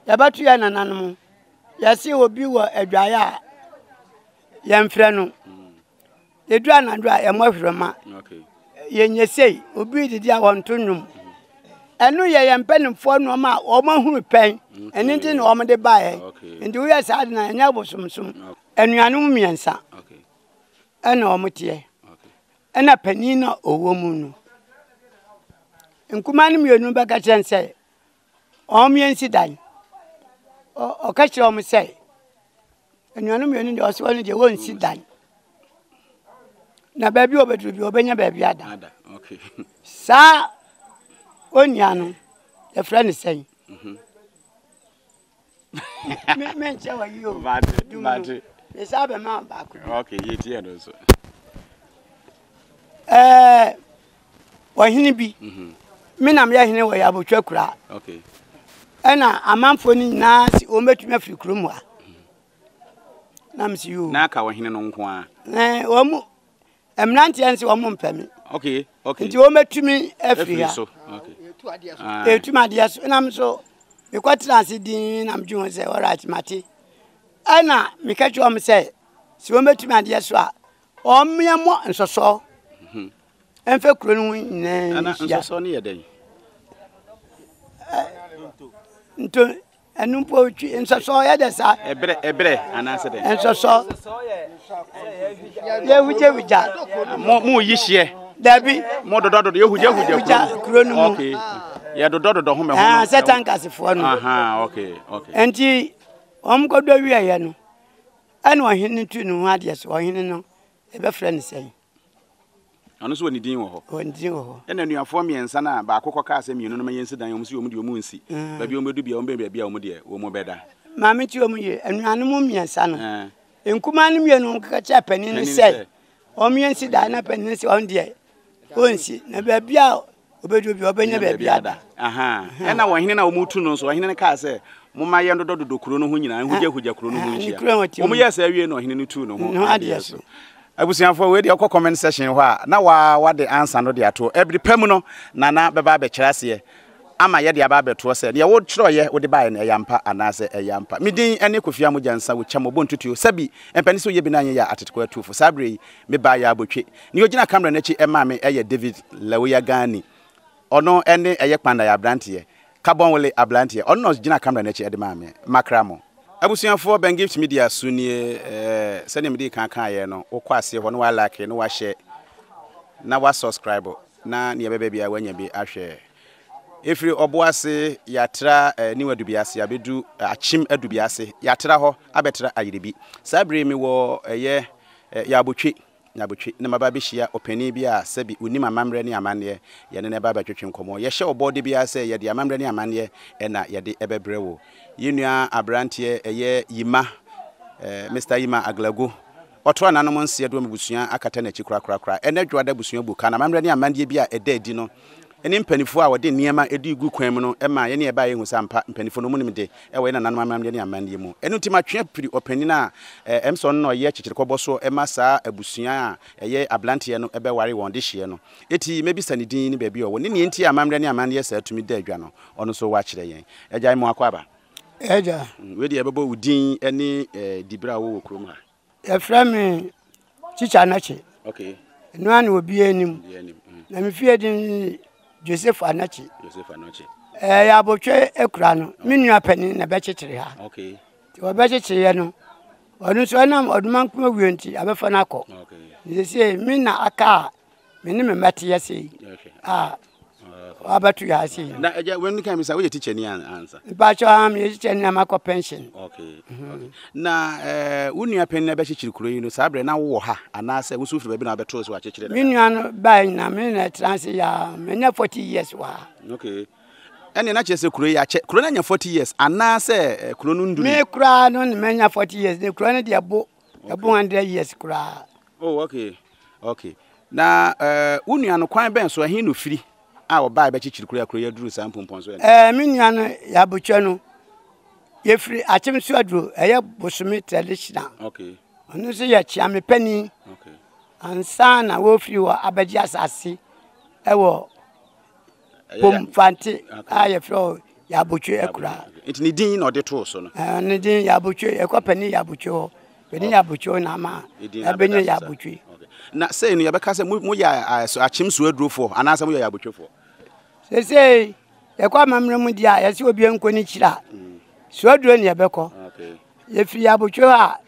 Yɛbɛto yɛn nananom. Yɛse obi wɔ adwaeɛ a, yɛmfrɛ no. Yɛdu anadwo a, yɛmmɔ hwerɛma. Yɛnyɛ sei, obi redidi a wɔnto nnwom. Ɛno yɛ yɛn mpanimfoɔ nneɛma a wɔahunu pɛn. Ɛno nti na wɔde baeɛ. Nti woyɛ saa de na ɛnyɛ abosomsom. Anuanom mmiɛnsa ɛna wɔteɛ. Ɛna panin na ɔwɔ mu no. Nkumaa no mmienu bɛka kyerɛ no sɛ wɔn dan. Ɔka kyerɛ wɔn sɛ anuanom mmienu deɛ ɔsɛ wɔn deɛ wɔnsi dan. Na baabi a ɔbɛduru bi ɔbɛnya baabi ada. Saa onua no yɛfrɛ no sɛn? Mhm. Menkyɛ wɔ yi o. Mate, mate. Mesa bɛma baako bi. Okay, yɛtie no nso. Ɛɛ ɔhene bi. Mhm. Me na meyɛ hene wɔ Yabotwa kura. Okay. Ɛna amanfoɔ no nyinaa si wɔn bɛtumi afiri kurom ha. Na mesi yoo. Na aka ɔhene no nko ara. Ɛɛ wɔn mu mmeranteɛ nso wɔn mpɛ me. Okay, okay. Nti wɔn bɛtumi afiri ha. So. Okay. Etu adeɛ so. Ɛna nso mekɔtena ase din na medwe ho sɛ alright mate. Ɛna meka kyerɛ wɔn sɛ sɛ wɔn bɛtumi adeɛ so a wɔn mmɔ nsɔsɔ. Mhm. Ɛmfa kuro no ho nyinaa nhyia. Nsɔsɔ no yɛ dɛn? Nto ɛno mpo twi nsɔsɔ yɛ dɛ saa. Ɛbrɛ ɛbrɛ anaasɛ dɛ. Nsɔsɔ yɛhugyahugya. Mo mo yi hyeɛ. Dabi. Mo dodɔ dodɔ yɛhugyahugya kuro no mu. Okay. Yɛ dodɔ dodɔ ho mɛ ho no. Sɛ tankasefoɔ no. Okay okay. Nti wɔn kɔdɔ wieɛ no ɛna ɔhene no tu ne ho adeɛ so ɔhene no yɛbɛfrɛ no sɛn. Ɔno nso wɔ ne din wɔ hɔ. Wɔ ne din wɔ hɔ. Ɛna anuafoɔ mmiɛnsa no a baako kɔkaa sɛ mmienu no ma yɛnsi dan, wɔn nso wɔn deɛ wɔn nsi. Mm. Baabi wɔn bɛdu bia wɔn bɛn baabi a wɔn deɛ wɔn bɛda. Maame ti wɔn yie, anuanom mmiɛnsa no. Nkumaa no mmienu keka kyerɛ panin no sɛ wɔn yɛnsi dan na panin no sɛ wɔn deɛ wɔnsi na baabi a Obedu bi, ɔbɛnya baabi ada. Ɛna ɔhene no a wɔretu no nso, ɔhene no kaa sɛ, Momma yɛndodɔdodɔ kuro no ho nyinaa, nhugyahugya kuro no ho nhyia. Wɔyɛɛ saa wie na ɔhene no tuu ne ho adeɛ so. Abusuafoɔ, wei deɛ wokɔ comment section hɔ a, na waa wade ansa no de ato. Ɛbere pa mu no, Nana bɛba abɛkyerɛ aseɛ ama yɛde aba abɛtoɔ sɛ deɛ wotwerɛeɛ wode baeɛ no ɛyɛ ampa anaasɛ ɛyɛ ampa. Me din ne Kofi Amogya Nsa, Wokyɛ Mmɔbɔ Ntutuo, Sɛbi, Mpanin sɛ woyɛ bi na anyɛ yɛ a, Atetekoa Atuofo. Saa berɛ yi, mebaa yɛ abotwe. Nea ogyina camera no akyi maa me yɛ David Lawuya Gani. Ɔno ne ɛyɛ Kpandai abranteɛ, Kabonwele abranteɛ. Ɔno na ɔgyina camera no akyi de maa me. Makra mo. Abusuafoɔ, Ben Gift Media so nie. Ɛɛ, sɛdeɛ medii kan kaeɛ no, wokɔ aseɛ hɔ na wa like, na wa share, na wa subscribe, na nea ɛbɛba biara woanya bi ahwɛ. Ɛfiri Ɔboase, yɛatra eh, New Adubiase, abɛdu eh, Akyem Adubiase, yɛatra hɔ abɛtra Ayerɛbi. Saa berɛ yi mewɔ ɛyɛ eh, Yɛabotwe. Nyabotwe, na maba abɛhyia ɔpanin bi a sɛbi ɔnim amammerɛ ne amanneɛ, yɛne no ɛba abɛtwetwe nkɔmmɔ. Yɛhyɛ wo bɔ da biara sɛ yɛde amammerɛ ne amanneɛ na yɛde ɛbɛbrɛ wo. Yɛn nua aberanteɛ ɛyɛ Yima, eh, Mister Yima Aglago, ɔto ananom nseɛ doɔ mabusua akata n'akyi korakorakora. Ɛnɛ Dwoada abusua bu ka no amammerɛ ne amanneɛ bi a ɛda adi no ne mpanimfoɔ a wɔde nneɛma di gu kwan mu no ma yɛne ɛbaeɛ hu sɛ ampa mpanimfoɔ no wɔnim de wɔ yɛn nananom amammerɛ ne amanneɛ mu. Ɛno nti matwe apiri ɔpanin a ɛm sɛ ɔno na ɔyɛ kyekyerekɔbɔ soɔ ma saa abusua a ɛyɛ abranteɛ no bɛware wɔn dehyeɛ no. Enti mɛbisa ne din ne baabi a ɔwɔ ne nea enti a amammerɛ ne amanneɛ saa tumi da adwa no, ɔno nso wakyerɛ yɛn. Agya Mmoa Akwaaba. Agya. Wei deɛ yɛbɛbɔ wo din ne diberɛ a wowɔ wɔ kurom ha. Yɛfrɛ me Tikya Anakye. Okay. Ɛno ara na obiara anim. Mm. Na me fie din ne Joseph Anakye. Joseph Anakye. Ɛyɛ abotwe akura no. Me nua panin na ɛbɛkyekyere ha. Okay. Nti wɔbɛkyekyereɛ no, ɔno nso ɛnam ɔdoma nko awuo nti abɛfa no akɔ. Okay. Nti me na aka a me ne me mma te ase yi a wabɛto yɛ ase yi. Na agya wɔn kan mi sa woyɛ teacher ni ansa. Mpatsɔ ha mi yɛ teacher ni na ma kɔ pension. Okay. Mm-hmm. okay. Na ɛɛ eh, wo nua panyin na bɛkyekyere kuro yi no saa abirɛ na wowɔ ha anaasɛ wosu firi baabi na wabɛto so akyekyere. Me nua no baa nyina me na ɛtena ase ya menya 40 years wɔ ha. Okay. Ɛnna na kyerɛ sɛ kuro yi akyɛ kuro no anya 40 years anaasɛ eh, kuro no nduru. Me koraa no na manya 40 years ne kuro no deɛ bo ɛbo 100 years koraa. Oh okay. Okay. Na eh, wo nua no kwan bɛn so ɛhe na ofiri a ɔbaa bɛkyekyere kuro a kuro yi aduru saa mpɔmpɔn so ɛnɛ? Eh, me nua no yɛabotwa no yɛfiri akyem so aduro ɛyɛ bosome traditional. Okay. Ɔno nso yɛ kyeame panin. Okay. Ansa na wɔfiri hɔ abɛgye asase ɛwɔ Pomfante a yɛfrɛ hɔ. Yabotwe akuraa. Nti ne din na ɔde too so no? Ɛɛ ne din Yabotwe, yɛkɔ panin Yabotwe hɔ. Panin Yabotwe hɔ na ama ɛbɛnya Yabotwe. Na sei no yɛbɛka sɛ moyɛ akyem so adurofoɔ anaasɛ moyɛ Yabotwefoɔ? Seesei yɛkɔ amammerɛ mu deɛ a yɛsɛ obi nkɔ ne kyiri a suaduro ne yɛbɛkɔ. Yɛfiri Abotwe hɔ a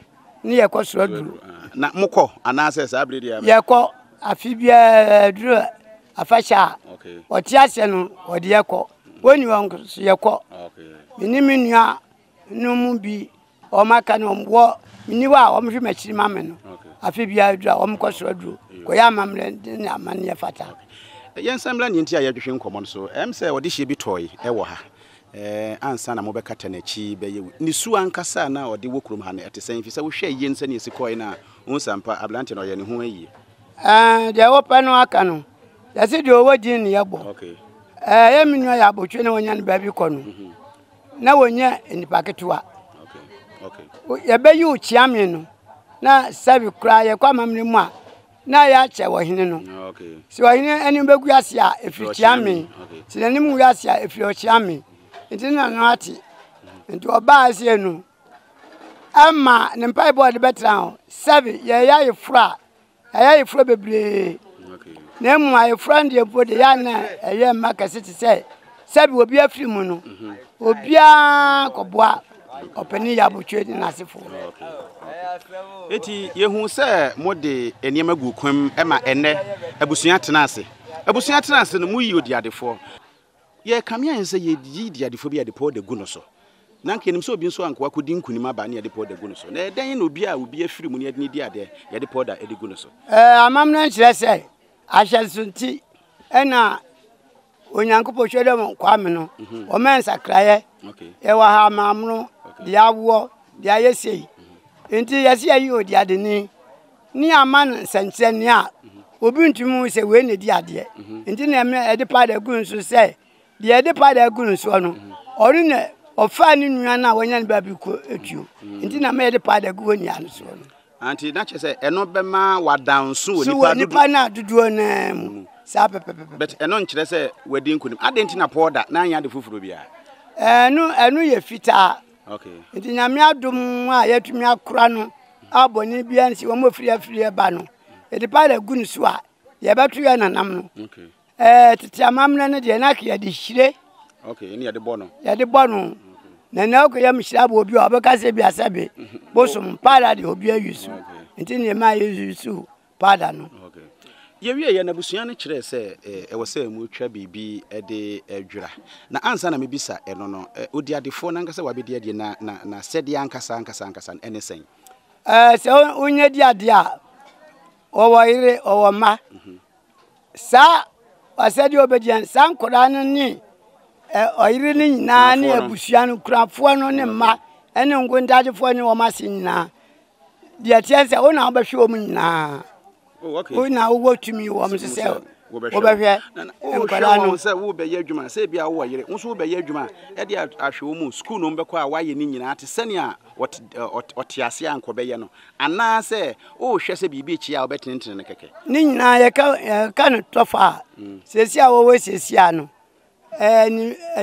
ne yɛkɔ suaduro. Na mokɔ anaasɛ saa bere deɛ? Yɛkɔ afe biara duru afahyɛ a ɔte aseɛ no ɔde yɛkɔ. Wɔnni hɔ nso yɛkɔ. Me ne me nua no mu bi Wɔn aka no wɔn wɔ menni hɔ a wɔn hwɛ m'akyiri ma me no afe biara duru a wɔn kɔ soro aduro kɔyɛ amammerɛ ne amanneɛ fata. Yɛn nsa mmra nea nti a yɛdwehwe nkɔmmɔ no so. Ɛm sɛ ɔdehyeɛ bi tɔe wɔ ha ansa na mobɛkata n'akyi bɛyɛ wu. Ne su ankasa a na ɔde wɔ kurom ha no, ɛte sɛn? Efisɛ wohwɛ yie no sɛnea esi kɔe no a, wohu sɛ ampa aberante no ɔyɛ ne ho ayie. Ɛɛ, deɛ wopɛ no aka no, yɛse deɛ ɔwɔ din ne yɛbɔ. Ɛɛ, yɛ me nua yɛ abotwe na wɔnya no baabi kɔ no. Mhm. Na wɔnyɛ nnipa ketewa. Yɛbɛyi wo kyeame no na sɛbi koraa yɛkɔ amammerɛ mu a na yɛakyɛ ɔhene no. Sɛ ɔhene anim bɛgu ase a ɛfiri kyeame, sɛ n'anim ngu ase a ɛfiri ɔkyeame. Nti na no ate. Nti ɔbaa aseɛ no ɛma ne mpaebɔ a ɔde bɛtena hɔ sɛbi yɛyɛ ayeforɔ a Yɛayɛ ayeforɔ bebree, na mmom ayeforɔ no deɛ mpo deɛ yɛ na ɛyɛ mma kɛse te sɛ sɛbi obi afiri mu no, obiara kɔboa ɔpanin yɛ abotwe ne n'asefoɔ. Eti yɛhu sɛ mode nneɛma gu kwan mu ma ɛnnɛ abusua tena ase. Abusua tena ase no, moyi odiadefoɔ. Yɛrekame ayɛ sɛ yɛyi diadefoɔ bi a yɛde pɔɔda gu no so. Na anka yɛnim sɛ obi nso anka wakɔdi nkonim aba ne yɛde pɔɔda gu no so. Na ɛyɛ dɛn na obi a obi afiri mu ne yɛde no di adeɛ, yɛde pɔɔda de gu no so? Ɛɛ, amammerɛ nkyerɛ sɛ ahyɛnso nti ɛna Onyankopɔn hwɛ dɛ Kwame no, mhm. wɔma nsakraeɛ. Yɛwɔ ha amammono, deɛ awoɔ, deɛ ayɛ sei. Mhm. Nti yɛse yɛyi odiadeni. ne ama no nsɛnkyerɛnne a obi ntumi hu sɛ wei na edi adeɛ mhm. nti na ɛmɛ ɛde paada gu nso sɛ deɛ ɛde paada gu nsoɔ no mhm. ɔno na ɔfaa ne nua no a wɔanya no baabi kɔ etuo mhm. nti na mɛ ɛde paada gu wɔ nua no soɔ no. Anti na kyerɛ sɛ ɛno bɛma wada nso wɔ nipa dodoɔ nipa no dodoɔ naa mu saa pɛpɛpɛpɛ. But ɛno nkyerɛ sɛ wadi nkunim adɛn nti na pɔɔda na anyɛ ade foforɔ biara. Ɛno ɛno yɛ fitaa. Okay. Nti nyame adom a yɛatumi akora no. a bɔne biara nsi wɔn ofiri afiri ɛba no yɛde paada gu ne so a yɛbɛto yɛ nanam no ɛɛ tete amammerɛ no deɛ na yɛde hyire okay ne yɛde bɔ no yɛde bɔ no na nea ɔkɔ yam hyira bɔ obi a ɔbɛka sɛ bi asɛbe bosom paada deɛ obi ayi so nti ne ɛma yɛ so paada no yɛwie yɛ n'abusua no kyerɛɛ sɛ ɛwɔ sɛ motwa biribi de dwira na ansa na mebisa ɛno no odiadefoɔ no ankasa wabɛdi adeɛ na na na sɛdeɛ ankasa ankasa ankasa no ɛne sɛn sɛ wonya di adeɛ a ɔwɔ yere ɔwɔ mma mhm. saa asɛdeɛ ɔbɛdi saa nkwadaa no ne ɔyere no nyinaa ne abusua no kurafoɔ no ne mma ɛne nkontagyefoɔ ne wɔn ase nyinaa Deɛ ɛteɛ sɛ wo na wobɛhwɛ wɔn nyinaa. Oh, okay. Wo na wowɔ tumi wɔ wɔn so sɛ wobɛhwɛ nkwadaa no. sɛ wobɛyɛ adwuma sɛ ebi a wowɔ yere wo nso wobɛyɛ adwuma ɛde ahwɛ wɔn mu sukuu na wɔbɛkɔ a woayɛ ne nyinaa te sɛnea ɔte ase a nkɔbɛyɛ no anaasɛ wohwɛ sɛ biribi akyi a wobɛtenetene no kɛkɛ. Ne nyinaa yɛka yɛka no tɔfa a mm. siesie a wɔwɔ siesie a no Ɛɛ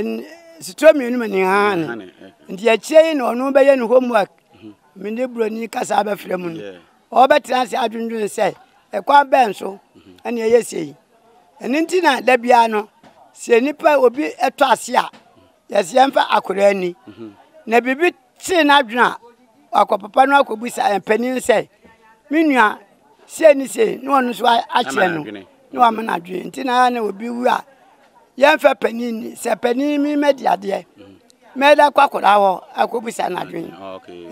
ni suturo mmienu ma ni hane nti akyire yi na ɔno bɛyɛ ne homework mhm. me ne buroni kasa abɛfrɛ mu no ɔbɛtena ase adwendwene sɛ ɛkwan bɛn so mhm. ɛne ɛyɛ sei ɛno nti na da biara no sɛ nipa obi ɛtɔ ase a yɛsɛ yɛmfa akwadaa ani mhm. na biribi tee n'adwene a wakɔ papa no akɔbisa mpanin sɛ me nua sei ne sei na ɔno nso akyerɛ no na wama no adwene nti na na obi wu a yɛmfa panin ni sɛ panin mi mɛdi adeɛ mɛda kɔ akwadaa hɔ akɔbisa no adwene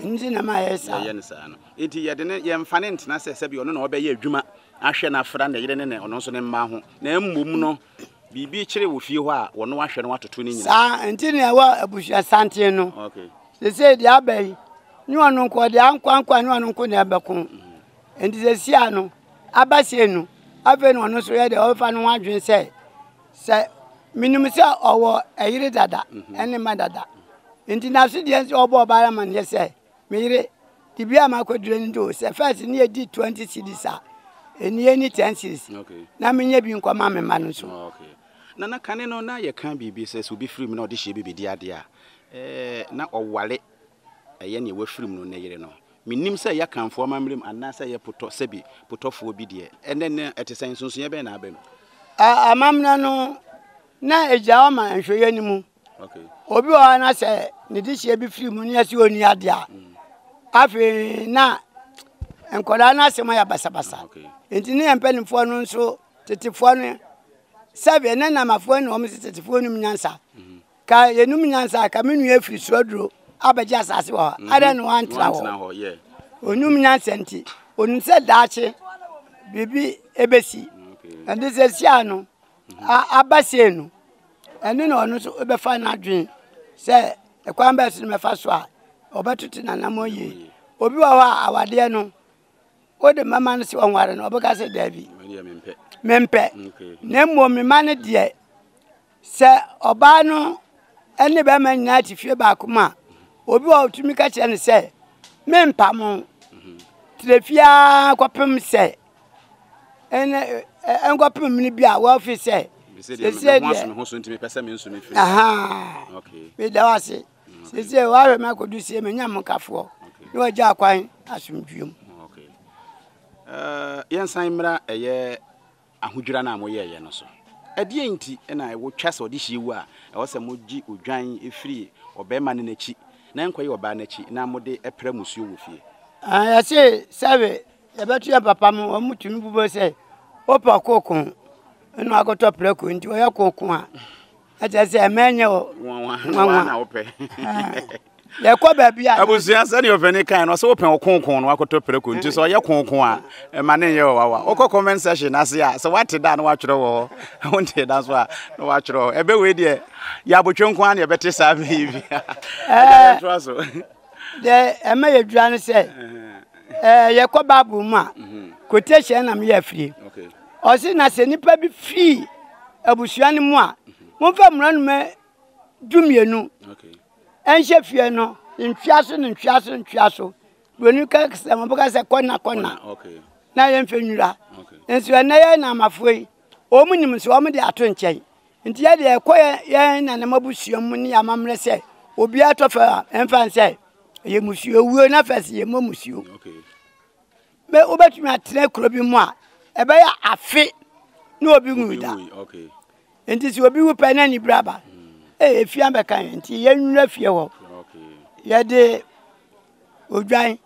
nti na ma yɛ saa yɛyɛ no saa no nti yɛde ne yɛmfa ne ntena sɛ sɛbi ɔno na ɔbɛyɛ adwuma ahwɛ no afra ne yere ne ne ɔno nso ne mma ho na mmom no biribi kyere wɔ fie hɔ a wɔno ahwɛ no atoto ne nyinaa saa nti na ɛwɔ abusua santen no sesei deɛ aba yi ne ɔno nko ɔde ankoankoa ne ɔno nko na ɛbɛko nti sesia no aba sei no afei na ɔno nso yɛ deɛ ɔbɛfa no ho adwene sɛ sɛ menim sɛ ɔwɔ ɛyere dada mhm. ɛne mma dada nti n'aso deɛ nso ɔbɔ ɔbaa amanneɛ sɛ me yere dibea a makɔdure no nti o sɛ first ne yɛdi 20 cedis a ɛni ɛni 10 cedis na menyɛ bi nkɔma me mma no nso oh, Nana, kane no na yɛka biribi sɛ, sɛ obi firi mu na ɔde hyeɛ bi bɛdi adeɛ a, ɛɛ na ɔware ɛyɛ nea wafiri mu no ne yere no. Mennim sɛ ɛyɛ Akanfoɔ amammerɛ mu anaasɛ ɛyɛ potɔ, sɛbi, potɔfoɔ bi deɛ. Ɛnnɛ no ɛte sɛn? Nsonsonoeɛ bɛn na aba mu? Amammerɛ no, na ɛgyina hɔ ma nhwɛyɛ no mu. Obi wɔ hɔ na sɛ ne dehyeɛ bi firi mu ne yɛsɛ ɔnni adeɛ a, afei na nkwadaa no asɛm ayɛ basabasa. Nti ne yɛn mpanimfoɔ no nso, tetefoɔ no, sɛbi ɛnɛ namafoɔ ne wɔn sɛ tetefoɔ nim nyansa. Ka yɛnum nyansa ka me nua firi soro aduro abɛgye asase wɔ hɔ. Adɛn na wantena hɔ? Onum nyansa nti, onim sɛ daakye biribi ebesi. Ɛnti sɛ sia no, aba sei no, ɛno na ɔno nso bɛfa n'adwene sɛ ɛkwan bɛɛ so na mɛfa so a ɔbɛtoto n'anammɔn yie. Obi wɔ hɔ a awadeɛ no wode mɛma no sɛ ɔnware no ɔbɛka sɛ daabi mempɛ na mmom me ma no deɛ sɛ ɔbaa no ne bɛrima nyinaa te fie baako mu a obi wɔ ɔtumi ka kyerɛ no sɛ mempa mo tena fie ara kɔpem sɛ ɛnɛ ɛnkɔpem mmere bi a wɔafi sɛ sese deɛ meda wo ase sese wɔahwɛ me akɔdu sie menya mo kafoɔ na wɔagya akwan asomdwoeɛ mu. Yɛnsan mmra ɛyɛ ahodwira no a moyɛeɛ no so. Ɛdeɛn nti na ɛwɔ twa sɛ ɔdehyeɛ wu a, ɛwɔ sɛ mogye odwan firi ɔbarima no n'akyi na ɛnkɔyɛ ɔbaa no akyi na mode pra mmusuo wɔ fie? Yɛse sɛbe yɛbɛto yɛn papa mu, wɔn tumi bu bɛ sɛ wopɛ koko na wakɔtɔ prɛko nti wɔyɛ koko a ɛkyerɛ sɛ ɛmɛ nyɛ nwanwa na wopɛ. Yɛkɔ baabi a. Abusua sɛdeɛ ɔpɛni kan no ɔsɛ wopɛ ɔkonkon no wakɔtɔ prɛko nti sɛ ɔyɛ konkon a ɛma ne nyɛ ɔwawa. Wokɔ comment section ase a sɛ wate da na watwerɛ wɔ hɔ wonte da nso a na watwerɛ hɔ. Ɛbɛ wei deɛ yɛ abotwe nko ara na yɛbɛte saa bɛ yi bi. Ɛgya yɛntoa so. Deɛ ɛma yɛdwira no sɛ yɛkɔ Bible mu a quotation na meyɛ afiri. Ɔse na sɛ nipa bi firi abusua no mu a momfa mmorɔnoma 12 ɛnhyɛ fie no ntwea so ne ntwea so ntwea so. Buroni ka sɛ wɔbɛka sɛ kɔna kɔna na yɛmfɛ nwura. Nso ɛnɛ yɛ namafoɔ yi wɔn nim nso wɔn de ato nkyɛn. Nti yɛ deɛ ɛkɔ yɛn nananom abusua mu ne amammerɛ sɛ obiara tɔ fɛ a ɛmfa nsɛ ɛyɛ musuo wuo na fɛ sɛ yɛmmɔ musuo. Bɛ wobɛtumi atena kuro bi mu a ɛbɛyɛ afe na obi nwui da. Nti sɛ obi wu pɛ na anibere aba. Ee efie abɛka yɛn nti yɛnwura fie hɔ. Yɛde odwan.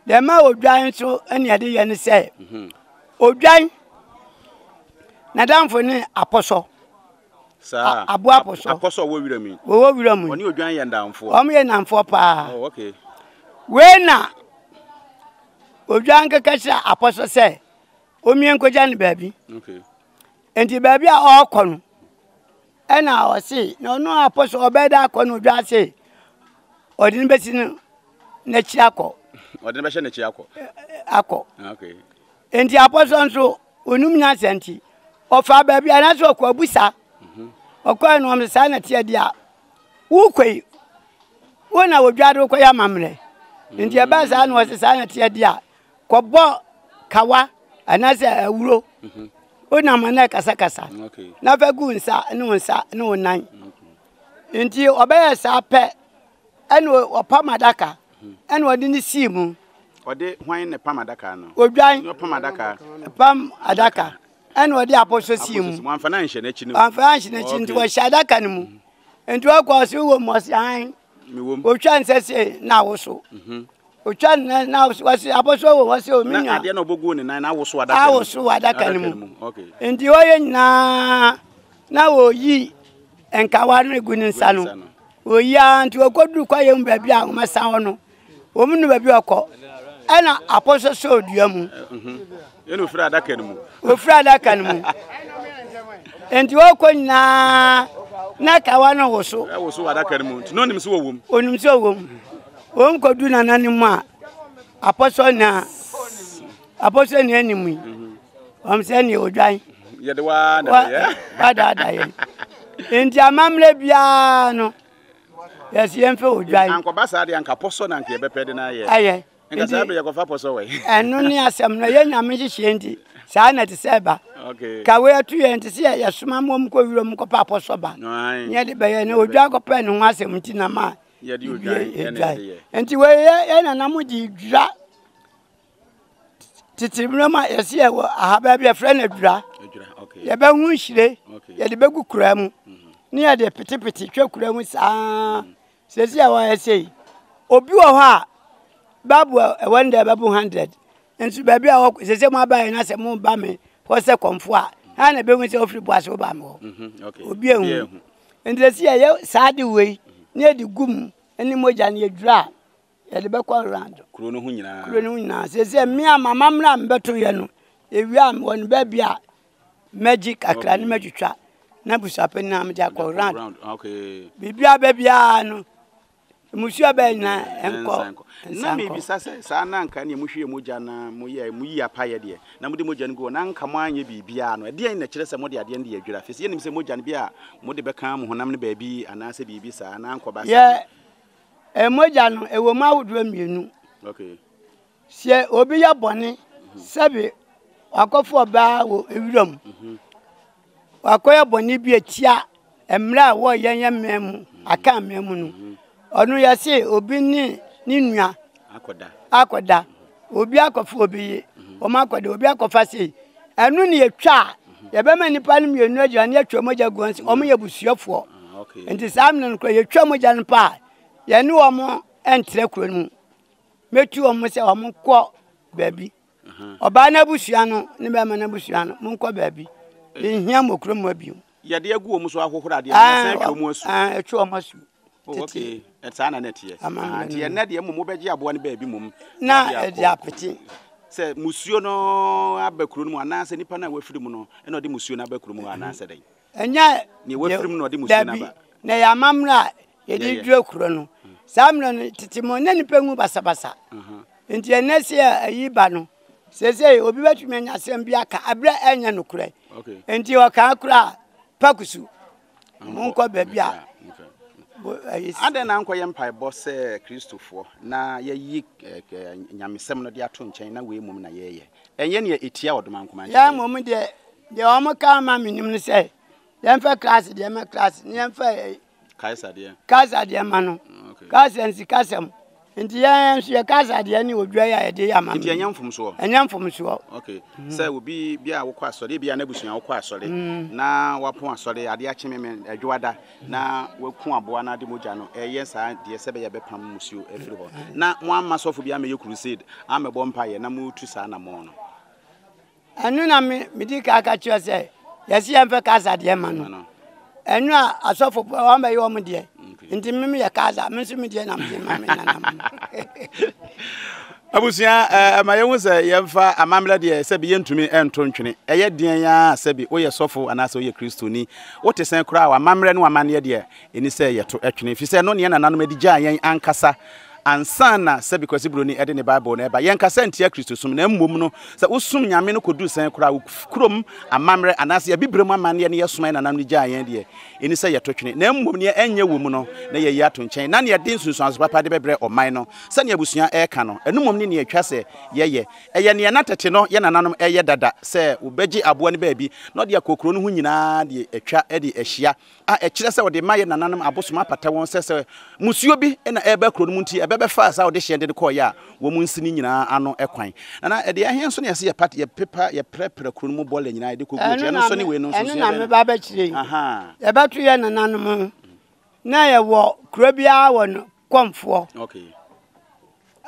Deɛ ɛma odwan nso ɛne yɛde yɛ ne sɛ mhm. odwan n'adamfo ne apɔsɔ. Saa aboa apɔsɔ. Apɔsɔ wɔ wira mu. Wɔwɔ wira mu. Wɔne odwan yɛ ndamfoɔ. Wɔn yɛ nnamfoɔ paa. Oh, okay. Wei na odwan kɛkɛ kyerɛ apɔsɔ sɛ omie nkogya no baabi. Okay. Nti baabi a ɔrekɔ no ɛna ɔse na ɔno apɔsɔ ɔbɛyɛ dɛ akɔ no odwan se ɔde no bɛsi no n'akyi akɔ. Ɔde no bɛhyɛ n'akyi akɔ. Akɔ. Okay. Nti apɔsɔ nso onim nyansa nti ɔfaa baabi anaasɛ ɔkɔ abusa. Ɔkɔɛ no ɔmo saa na teɛ deɛ a wokɔ yi wo na wodwa de wokɔyɛ amammerɛ. Nti ɛbaa saa na ɔse saa na teɛ deɛ a kɔbɔ kawa anaasɛ awuro wonam a na ɛkasakasa na fa gu nsa ne wo nsa ne wo nan. Nti ɔbɛyɛ saa pɛ ɛna ɔpam adaka ɛna ɔde ne sii mu. Ɔde hwan na pam adaka no? Odwan. Na ɔpam adaka. Pam adaka ɛna ɔde apɔsɔ sii mu. Wamfa no anhyɛ n'akyi no. Wamfa anhyɛ n'akyi nti wɔhyɛ adaka no mu. Nti ɔkɔ ɔsi wɔ mu ɔsi an. Otwa nsɛ se na awoso. Mhm. Otwa ne na awoso wɔsi apɔsɔ wɔ wɔsi omi nua. Na adeɛ na ɔbɔ gu ne nan na awoso adaka no mu. Awoso wɔ adaka no mu. Nti ɔyɛ nyinaa na wɔyi nkawa no gu ne nsa no. Oyi ara nti ɔkɔduru kwaeɛ mu baabi a wɔasa hɔ no, wɔn nu baabi ɔkɔ. Ɛna apɔsɔ sɔɔ dua mu. Ɛna ofiri adaka no mu. Ofiri adaka no mu. Nti ɔkɔ nyinaa na kawa no woso. Ɛwoso wɔ adaka no mu. Nti na onim sɛ ɔwɔ mu. Onim sɛ ɔwɔ mu. Wɔn kɔdu nana no mu a, apɔsɔ na apɔsɔ na anim yi. Wɔn sɛ nea odwan. Yɛde waa na ɛyɛ. Wadaadaa yɛn. Nti amammerɛ biara no yɛsi yɛn fɛ odwan. Ankɔba saa deɛ anka pɔsɔ na anka yɛbɛpɛ de no ayɛ. Ayɛ. Nka saa bere yɛkɔfa pɔsɔ wɔ yi. Ɛno ne asɛm no ɛyɛ nyame nhyehyɛe nti. Saa na ɛte sɛ ɛba. Ka wei ato yɛn te sɛ yɛsoma ma wɔn kɔ wuram kɔpɛ apɔsɔ ba. Ne yɛde bɛyɛ na odwan kɔpɛ ne ho asɛm nti na ma yɛde odwan ɛna ɛde yɛ. Nti wei yɛ yɛ nana mo de dwa tete mmerɛ mu a yɛsi yɛ wɔ ahaba bi yɛfrɛ no adwira. Yɛbɛho nhyire yɛde bɛgu kura mu mhm. ne yɛde petepete twa kura mu saa. Mhm. Sɛsi a wɔyɛ sei obi wɔ hɔ a baabu a ɛwɔ no deɛ ɛbɛbo hundred nso baabi a wɔkɔ sɛsɛ mo aba yɛ na sɛ mo ba me hɔ sɛ kɔmfo a ha na ɛbɛhu sɛ ofiri boase wo ba me hɔ mhm, obi ehu nti sɛsi yɛyɛ saa de wei ne yɛde gu mu ne mogya no yɛdwira a yɛde bɛkɔ round kuro no ho nyinaa kuro no ho nyinaa sɛsɛ mmea mama mmerɛ a mebɛto yɛ no ewia wɔ no baabi a mɛgye kakra ne mɛtwitwa na busuapɛn na mede akɔ round biribiara baabiara no mmusua bɛɛ nyinaa nkɔ na mebisa sɛ saa na anka neɛ mohwie mogya na moyɛ moyi apayɛ deɛ na mode mogya no gu hɔ na anka moanyɛ biribiara no ɛdeɛn na ɛkyerɛ sɛ mode adeɛ no de adwira firi sɛ yɛnim sɛ mogya no bi a mode bɛka mo honam no baabi anaasɛ biribi saa na ankɔba saa yɛ mogya no ɛwɔ mu ahodoɔ mmienu okay. Sɛ obi yɛ bɔne sɛbe wakɔfa ɔbaa wɔ wuram, wakɔyɛ bɔne bi atia mmerɛ a ɛwɔ yɛn yɛn man mu, aka man mu no, ɔno yɛse obi ne ne nua akɔda, obi akɔfa obi ye, wɔn akɔda, obi akɔfa sei. Ɛno ne yɛtwa a, yɛbɛma nnipa no mmienu agyina ne yɛtwa mogya gu wɔn sɛ wɔn yɛ abusuafoɔ. Nti saa mmerɛ no koraa yɛtwa mogya no pa a, yɛne wɔn ntra kuro no mu. Mɛtu wɔn sɛ wɔn nkɔ baabi. Ɔbaa no abusua no ne bɛrima no abusua no, monkɔ baabi. Yɛnhia mo kurom ha bio. Yɛde agu wɔn so ahohoro adeɛ na sɛ atwa wɔn asu. Atwa wɔn asu. Oh, okay. Saa na na ɛteɛ. Nti ɛnɛ deɛ mmom wobɛgye aboa no baabi mmom. Na ɛde apete. Sɛ musuo no aba kuro no mu anaasɛ nipa no a wafiri mu no ɛna ɔde musuo no aba kuro mu hɔ anaasɛ dɛn? Ɛnyɛ. Nea wafiri mu na ɔde musuo no aba. Dabi, na ɛyɛ amammerɛ a yɛde dura kuro no saa mmerɛ no tete mu na nipa nwu basabasa nti ɛnɛ sɛ ayi ba no seesei obi bɛtumi anya asɛm bi aka aberɛ ɛnyɛ nokorɛ nti ɔkaa koraa pakusu monkɔ baabi a adɛn na ankɔyɛ mpaebɔ sɛ kristofoɔ na yɛyi nyamesɛm no de ato nkyɛn na wei mmom na yɛyɛ ɛnyɛ nea ɛtia ɔdomankoma yɛn mmom deɛ deɛ wɔn ka ma menim no sɛ yɛmfa klaase deɛ ma klaase ne yɛmfa Kaesar deɛ. Kaesar deɛ ma no. Mm, okay. Kaesar nsikasɛm. Nti yɛn nso yɛ Kaesar deɛ ne odwa yi a yɛde yɛ ama no. Nti ɛnyɛ mfomsoɔ. Ɛnyɛ mfomsoɔ. Okay. Mm. Sɛ obi bi a wokɔ asɔre bi a n'abusua wokɔ asɔre mm. na wapɔn asɔre adeɛ akye me adwoada na waku aboa na ade mogya no ɛyɛ saa deɛ sɛ bɛyɛ bɛpam musuo afiri hɔ na mo amma sɔfo bi amɛyɛ crusade amɛbɔ mpaeɛ na motu saa namɔn no. Ɛno na me medi kan ka kyerɛ sɛ yɛsi yɛn fɛ kasa deɛ ma no. Ɛno a asɔfo wɔn bɛyɛ wɔn deɛ. Nti me meyɛ kasa me nso me deɛ na mede ma me nanam. Abusua ɛma yɛhu sɛ yɛmfa amammerɛ deɛ sɛbi yɛntumi nto ntwene. Ɛyɛ deɛn ara sɛbi woyɛ sɔfo anaasɛ woyɛ Kristoni. Wote sɛn koraa w'amammerɛ ne w'amanneɛ deɛ Ɛnni sɛ yɛto twene, efisɛ ɛno ne yɛn nananom de gyaa yɛn ankasa ansa na sɛbi Kwasi Broni de ne Bible no reba. Yɛnkasa ntia Kristosom, na mmom no, sɛ wosom Nyame no kɔduru sɛn koraa, wo kurom amammerɛ anaasɛ Abibirem amanneɛ ne yɛsom a yɛn nananom de gyaa yɛn deɛ, ɛnni sɛ yɛto twene. Na mmom nea ɛnyɛ wɔ mu no, na yɛayi ato nkyɛn, na nea ɛde nsunsuanso papa de bɛbrɛ ɔman no, sɛnea abusua reka no, ɛno mmom ne nea ɛtwa sɛ yɛyɛ. Ɛyɛ nea na tete no yɛn nananom yɛ dada, sɛ wobɛgye aboa no baabi na wɔde akɔ kuro no ho nyinaa de atwa de ahyia a ɛkyerɛ sɛ wɔde ma yɛn nananom abosom apata wɔn sɛ sɛ musuo bi na ɛreba kuro no mu nti ɛbɛbɛfa saa wɔde hyɛn de no kɔɔeɛ a wɔn nsi no nyinaa ano kwan. Nana, ɛdeɛ ɛhe nso na yɛsɛ yɛpa yɛpepa yɛprɛprɛ kuro no mu bɔɔla nyinaa yɛde kɔgu akyi ɛno nso ne wei no nso ɛno na meba bɛkyerɛ yi. Yɛbɛto yɛn nananom na yɛwɔ kuro biara wɔ no kɔmfoɔ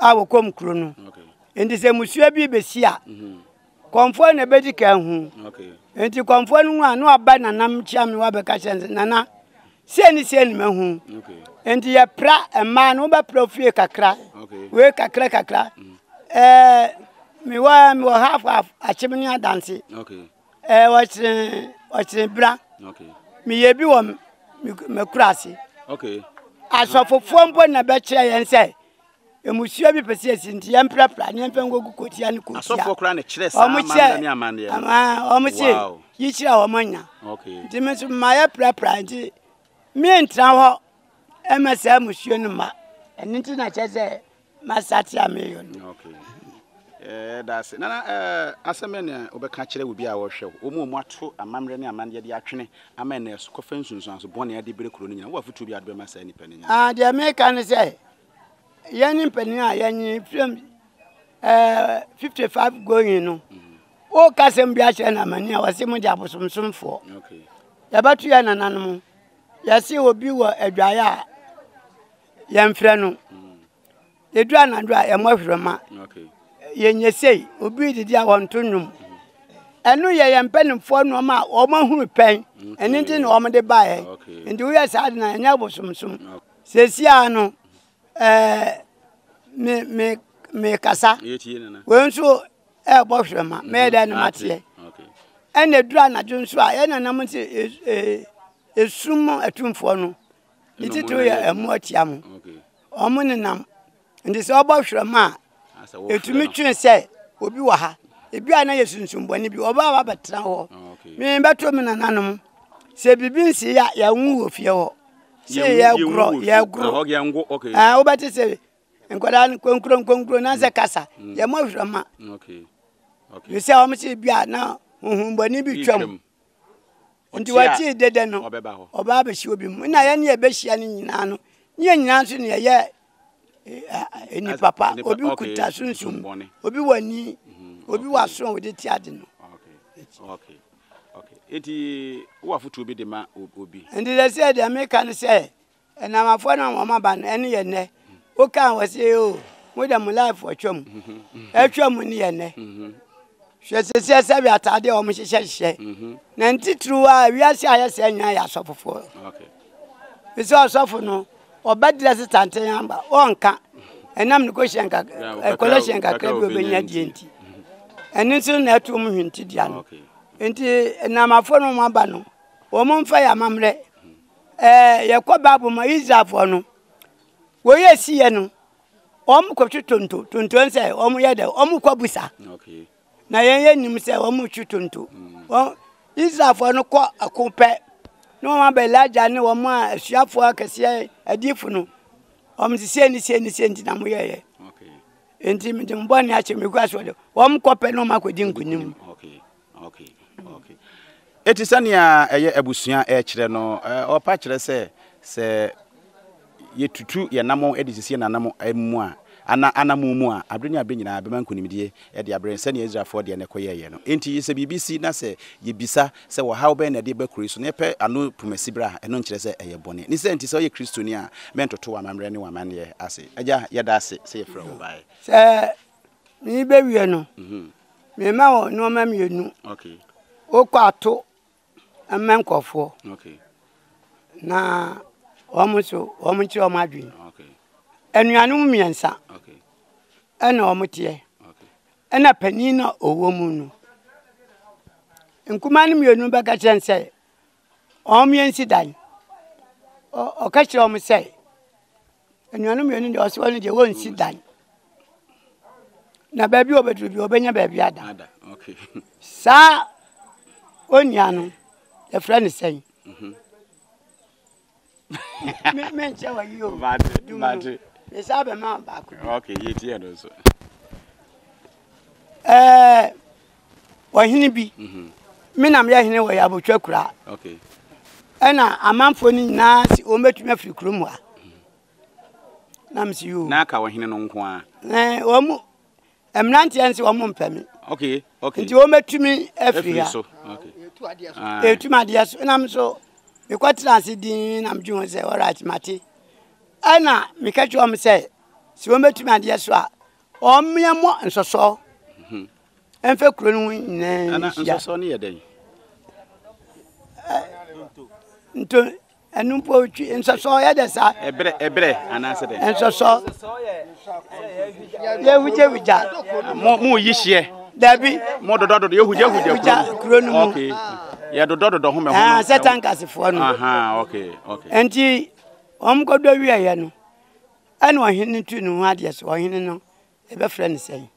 a wɔkɔm kuro no. Nti sɛ mmusua bi bɛsi a, mhm. kɔmfoɔ na ɛbɛdi kan hu. Nti kɔmfoɔ no hu a na waba nanam kyia me wabɛka kyerɛ sɛ nana sei ne sei ne mahu. Nti yɛpra mmaa no wobɛpra fie kakra wei kakra kakra. Mm. Ɛɛ mewɔ mewɔ half half akyem ne adanse. Ɛɛ ɔkyere ɔkyere bra. Meyɛ bi wɔ m'akura ase. Asɔfofoɔ mpo na bɛkyerɛ yɛn sɛ mmusua bi pɛ sɛ yɛsi nti yɛmprapra ne yɛmfa nkogu kotia ne kotia. Asɔfoɔ koraa na kyerɛ saa amammerɛ ne amanneɛ no. Wɔn se yi kyerɛ wɔn anya. Nti me nso ma yɛprapra nti mentra hɔ ɛma saa mmusua no mma. Ɛno nti na kyerɛ sɛ masate a meyɛ no. Okay. Yɛda ase. Nana, eh, asɛm bɛn na wobɛka akyerɛ obi a ɔrehwɛ wo, wɔn a wɔato amammerɛ ne amanneɛ de atwene ama ɛnnɛ so kɔfa nsunsuanso bɔne ade brɛ kuro no nyinaa? Wowɔ afotuo bi a wode bɛma saa nnipa no nyinaa? Ah, deɛ meka ne sɛ, yɛn mpanin a yɛnye from eh, 55 going no, woka asɛm bi akyerɛ no amani a wɔse mo de abosomsomfoɔ. Yɛbɛto yɛ nananom, yɛse obi wɔ adwaeɛ a yɛmfrɛ no. Yɛdu anadwo a yɛmmɔ hwerɛma. Yɛnyɛ sei, obi redidi a wɔnto nnwom. Ɛno yɛ yɛn mpanimfoɔ nneɛma a wɔahunu pɛn. Ɛno nti na wɔde baeɛ. Nti woyɛ saa de na ɛnyɛ abosomsom. Seesei ara no, ɛɛ me me mekasa. Wei nso ɛrebɔ hwerɛma. Mɛyɛ dɛ na mateɛ. Ɛna ɛduru anadwo nso a yɛn nananom sɛ esum atumfoɔ no. Ne titiriw yɛ ɛmo atia mo. Wɔn nenam. Nti sɛ ɔbɔ hwerɛma a, ɛtumi twe sɛ obi wɔ ha. Ebi a na yɛ sunsumbɔne bi, ɔba a wabɛtena hɔ. Me bɛto me nananom. Sɛ biribi nsi a, yɛnwo wɔ fie hɔ. Sɛ yɛgorɔ, yɛgorɔ. Ɛɛ wobɛte sɛ nkwadaa no nkonkuro nkonkuro na sɛ kasa. Yɛmmɔ hwerɛma. Sɛ wɔn sɛ bi a na honhombɔne bi twam. Nti wɔtee dede no, ɔba abɛhyia obi mu. Na yɛne yɛbɛhyia no nyinaa no, ne yɛn nyinaa nso ne yɛyɛ nnipa pa. Obi kuta sunsum, obi wɔ ani, obi wɔ aso a wɔde ti ade no. Nti wowɔ afotuo bi de ma obi? Nti sɛ sɛ deɛ meka no sɛ Ɛnamafoɔ no a wɔn aba no ɛne yɛ nnɛ. Woka a wɔse o mo deɛ mo life atwa mu. Atwa mu ne yɛ nnɛ. Hwɛ sɛsɛ sɛbi ataadeɛ a wɔn hyehyɛ hyehyɛ. Na ntitiriw a wiase a yɛ sɛ nyinaa yɛ asɔfofoɔ. Sɛ ɔsɔfo no ɔbɛ dress tanten aba ɔnka ɛnam ne kɔhyɛn kakra kɔlɛhyɛn kakra bi ɔbɛnya die nti. Ɛno nso na ɛto wɔn hwintidua no. Nti ɛnamafoɔ no wɔn aba no wɔn mfa yɛ amammerɛ. Ɛɛ, yɛkɔ Bible mu a, Israelfoɔ no, wɔyɛ siyɛ no, wɔn kɔtwe tonto. Tonto no sɛ wɔn yɛ dɛ, wɔn kɔ busa. Na yɛn yɛ nim sɛ wɔn twe tonto. Mm. Wɔn Israelfoɔ no kɔ ɛko pɛ, na wɔn aba Elijah ne wɔn a asuafoɔ akɛseɛ adifo no, wɔn sɛ sei ne sei ne sei nti na mo yɛyɛ. Nti mede mo bɔne akyɛ me gu asoɔ de, wɔn kɔ pɛ na wɔn akɔdi nkunim. Okay. Okay, okay. Eti sɛnea ɛyɛ abusua ɛkyerɛ no, ɔpa kyerɛ sɛ sɛ yɛtutu yɛn nam de sisi yɛn nanam mu a, ana anam mu a, abere ne abere nyinaa bɛma nkonimdie de abrɛ sɛnea Israelfoɔ deɛ no kɔyɛeɛ no. Enti sɛ biribi si na sɛ yɛbisa sɛ ɔhaw bɛn na ɛde ba kuro yi so na yɛpɛ ano pumasi berɛ a, ɛno nkyerɛ sɛ ɛyɛ bɔne. Ne sɛ nti sɛ woyɛ Kristoni a, mɛntoto w'amammerɛ ne w'amanneɛ ase. Agya, yɛda ase sɛ yɛfrɛ wo baeɛ. Sɛ merebɛwie no, Mema wɔ nneɛma mmienu. Wokɔ ato mma nkurɔfoɔ na wɔn nso wɔn nkyerɛ wɔn adwene. Anuanom mmiɛnsa ɛna wɔn teɛ ɛna panin na ɔwɔ mu no. Nkumaa no mmienu bɛka kyerɛ no sɛ wɔn mmiɛnsi dan. Ɔka kyerɛ wɔn sɛ. Anuanom mmienu deɛ ɔsɛ ɔno deɛ wɔnsi dan na baabi a ɔbɛduru bi ɔbɛnya baabi ada saa onua no yɛfrɛ no sɛn mhm. menkyɛ wɔ yi o dum no mesa bɛma baako bi ɛɛ ɔhene bi me na meyɛ hene wɔ yɛabotwa kura ɛna amanfoɔ no nyinaa si wɔn bɛtumi afiri kurom ha na mesi yoo na aka ɔhene no nko a ɛɛ wɔn mu mmeranteɛ nso wɔn mpɛ me okay okay nti wɔn bɛtumi afiri ha so ɛtumi adeɛ so ɛna nso mekɔtena ase din na medwe ho sɛ ɔrat mate ɛna meka kyerɛ wɔn sɛ sɛ wɔn bɛtumi adeɛ so a wɔn mmɔ nsɔsɔ Ɛmfa kuro no ho nyinaa Ana nhyia. nsɔsɔ no yɛ dɛn? Nto ɛno mpo twi nsɔsɔ yɛ dɛ saa. Ɛbrɛ ɛbrɛ anaasɛ dɛn? Nsɔsɔ yɛhugyahugya. Mo mo yi hyeɛ. Dabi. Mo dodɔ dodɔ yɛhugyahugya kuro no mu. Okay. Yɛ dodɔ dodɔ ho mɛ ho. Ah, sɛ tankasefoɔ no. Aha, okay, okay. Nti wɔn kɔdɔ wieɛ no ɛna ɔhene no tu ne ho adeɛ so ɔhene no yɛbɛfrɛ no sɛn?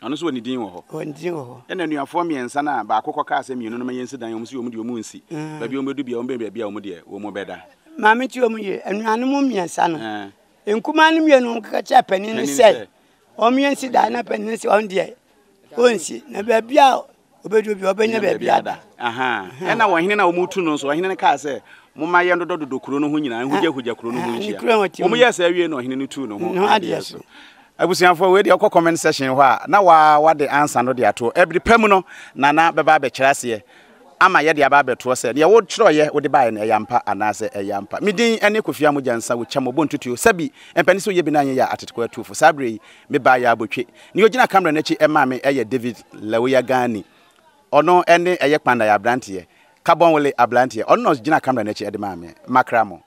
Ɔno nso wɔ ne din wɔ hɔ. Wɔ ne din wɔ hɔ. Ɛna anuafoɔ mmiɛnsa no a baako kɔkaa sɛ mmienu no ma yɛnsi dan, wɔn nso wɔn deɛ wɔn nsi. Mm. Baabi a wɔn bɛdu bia wɔn bɛn baabi a wɔn deɛ wɔn bɛda. Maame ti wɔn yie, anuanom mmiɛnsa no. Nkumaa no mmienu keka kyerɛ panin no sɛ, Wɔn yɛnsi dan na panin sɛ ɔno deɛ ɔnsi na baabi a ɔbɛduru bi ɔbɛnya baabi ada. Ɛna ɔhene no a wɔretu no nso, ɔhene no kaa sɛ, Momma yɛndodɔdodɔ kuro no ho nyinaa, nhugyahugya kuro no ho nhyia. Wɔyɛɛ saa wiei na ɔhene no tuu ne ho adeɛ so. Abusuafoɔ, wei deɛ wokɔ comment section hɔ a, na waa wade ansa no de ato. Ɛbere pa mu no, Nana bɛba abɛkyerɛ aseɛ ama yɛde aba abɛtoɔ sɛ deɛ wotwerɛeɛ wode baeɛ no ɛyɛ ampa anaasɛ ɛyɛ ampa. Me din ne Kofi Amoah Nsa, Wokyɛ Mɔbɔ Ntutuo, Sɛbi, mpanin sɛ woyɛ bi na anyɛ yie a, Atetekoa Atuofo. Saa berɛ yi, mebaa yɛ abotwe. Nea ɔgyina camera no akyi maa me yɛ David Lawuya Gani. Ɔno ne ɛyɛ Kpandai abranteɛ, Kabonwele abranteɛ. Ɔno na ɔgyina camera no akyi de maa me. Makra mo.